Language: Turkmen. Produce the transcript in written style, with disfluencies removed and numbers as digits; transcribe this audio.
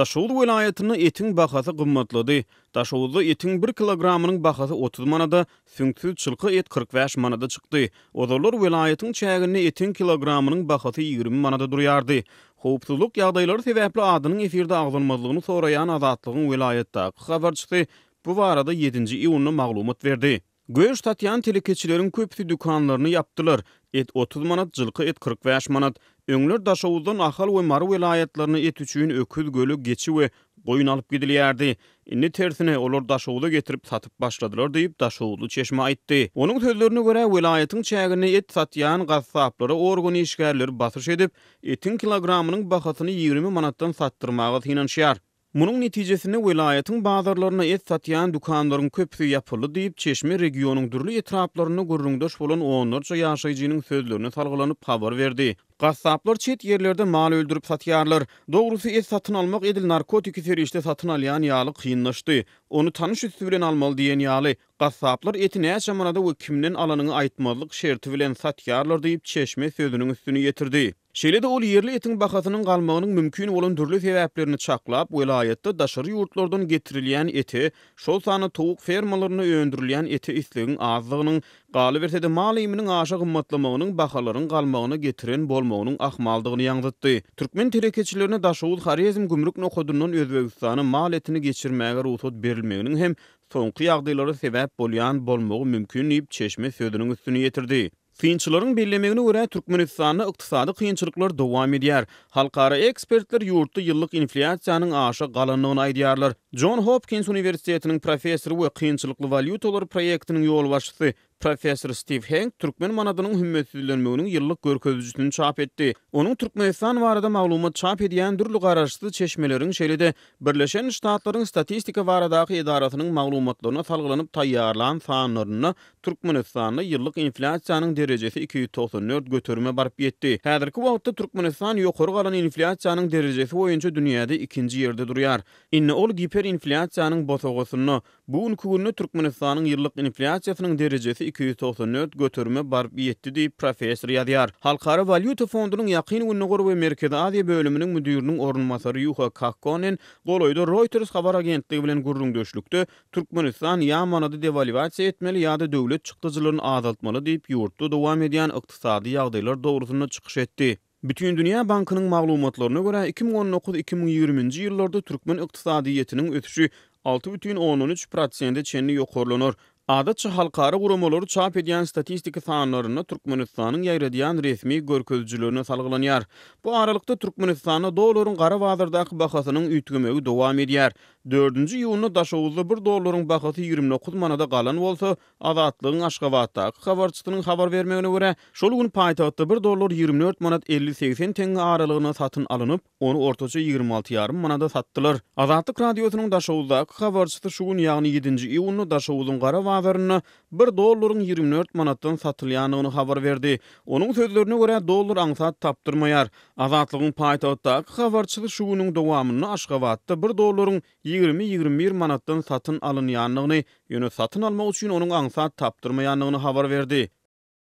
Daşoguz welaýatynda etiň bahasy gymmatlady. Daşoguzda etiň bir kilogramynyň bahasy 30 manada, süňksüz çylka et 45 manada çykdy. Ozallar welaýatyň çäginde etiň kilogramynyň bahasy 20 manada durýardy. Howpsuzlyk ýagdaýlary sebäpli adynyň efirde agzalmazlygyny soraýan Azatlygyň welaýatdaky habarçysy bu barada ýedinji iýunda maglumat berdi. Göş satýan telekeçileriň köpüsi dükanlaryny ýapdylar. Et 30 manat, jylka et 45 manat. Öňler Daşoguzdan Ahal we Mary welaýatlaryna et üçin öküz, göle, geçi we goýun alyp gidilýärdi. Indi tersine, olar Daşoguza getirip satyp başladylar diýip, daşoguzly çeşme aýtdy. Onuň sözlerine görä, welaýatyň çäginde et satýan gassaplara organ işgärleri basyş edip, etiň kilogramynyň bahasyny 20 manatdan satdyrmaga synanyşýar. Munuň netijesinde welaýatyň bazarlarynda et satýan dükanlaryň köpüsi ýapyldy diýip, çeşme regionyň dürli etraplarynda gürrüňdeş bolan onlarça ýaşaýjynyň sözlerine salgylanyp habar berdi. Gassaplar çet ýerlerde mal öldürip satýarlar. Dogrusy, et satyn almak edil narkotiki serişde satyn alýan ýaly kynlaşdy. Ony tanyş üsti bilen almaly diýen ýaly. Gassaplar eti näçe manada we kimden alanyňy aýtmazlyk şerti bilen satýarlar diýip, çeşme sözüniň üstüni ýetirdi. Şeýle-de ol ýerli etiň bahasynyň galmagynyň mümkin bolan dürli sebäplerini çaklap, welaýatda daşary ýurtlardan getirilýän ete, şol sanda towuk fermalarynda öndürilýän ete islegiň azdygynyň, galyberse-de mal iýminiň aşa gymmatlamagynyň bahalaryň galmagyna getiren bolmagynyň ahmaldygyny ýaňzytdy. Türkmen telekeçilerine Daşoguz-Horezm gümrük nokadyndan Özbegistana mal etini geçirmäge rugsat berilmeginiň hem soňky ýagdaýlara sebäp bolýan bolmagy mümkin diýip, çeşme sözüniň üstüni ýetirdi. Synçylaryň bellemegine görä, Türkmenistanda ykdysady kynçylyklar dowam edýär. Halkara ekspertler ýurtda ýyllyk inflýasiýanyň aşa galandygyny aýdýarlar. Jon Hopkins uniwersitetiniň professory we kynçylykly walýutalar proýektiniň ýolbaşçysy, professor Stiw Henk türkmen manadynyň hümmetsizlenmeginiň ýyllyk görkezijisini çap etdi. Onuň Türkmenistan barada maglumat çap edýän dürli garaşsyz çeşmeleriň, şeýle-de Birleşen Ştatlaryň Statistika baradaky edarasynyň maglumatlaryna salgylanyp taýýarlan sanlarynda Türkmenistanda ýyllyk inflýasiýanyň derejesi 294 göterime baryp ýetdi. Häzirki wagtda Türkmenistan ýokary galan inflýasiýanyň derejesi boýunça dünýäde ikinji ýerde durýar. Indi ol giperinflýasiýanyň bosagasynda. Bu günki günde Türkmenistanyň ýyllyk inflýasiýasynyň derejesi 294 göterime baryp ýetdi diýip, professor ýazýar. Halkara walýuta fondunyň Ýakyn Gündogar we Merkezi Aziýa bölüminiň müdiriniň orunbasary Ýuha Kakkonen golaýda Reuters habar agentligi bilen gürrüňdeşlikde Türkmenistan ýa manady dewalwasiýa etmeli ýa-da döwlet çykdajylaryny azaltmaly diýip, ýurtda dowam edýän ykdysady ýagdaýlar dogrusynda çykyş etdi. Bütindünýä bankynyň maglumatlaryna görä, 2019, 2020-nji ýyllarda türkmen ykdysadyýetiniň ösüşi 6,3 prosente çenli ýokarlanar. Adatça halkara guramalary çap edýän statistiki sanlarynda Türkmenistanyň ýaýradýan resmi görkezijilerine salgylanýar. Bu aralykda, Türkmenistanda dollaryň gara bazardaky bahasynyň üýtgemegi dowam edýär. Dördünji iýunda Daşoguzda bir dollaryň bahasy 29 manada galan bolsa, Azatlygyň Aşgabatdaky habarçysynyň habar bermegine görä, şol gün paýtagtda bir dollar 24 manat 50-80 teňňe aralygynda satyn alnyp, ony ortaça 26 ýarym manada satdylar. Azatlyk Radiosynyň Daşoguzdaky habarçysy şu gün, ýagny ýedinji iýunda Daşoguzyň gara bazarynda bir dollaryň 24 manatdan satylýandygyny habar berdi. Onuň sözlerine görä, dollar aňsat tapdyrmaýar. Azatlygyň paýtagtdaky habarçysy şu günüň dowamynda Aşgabatda bir dollaryň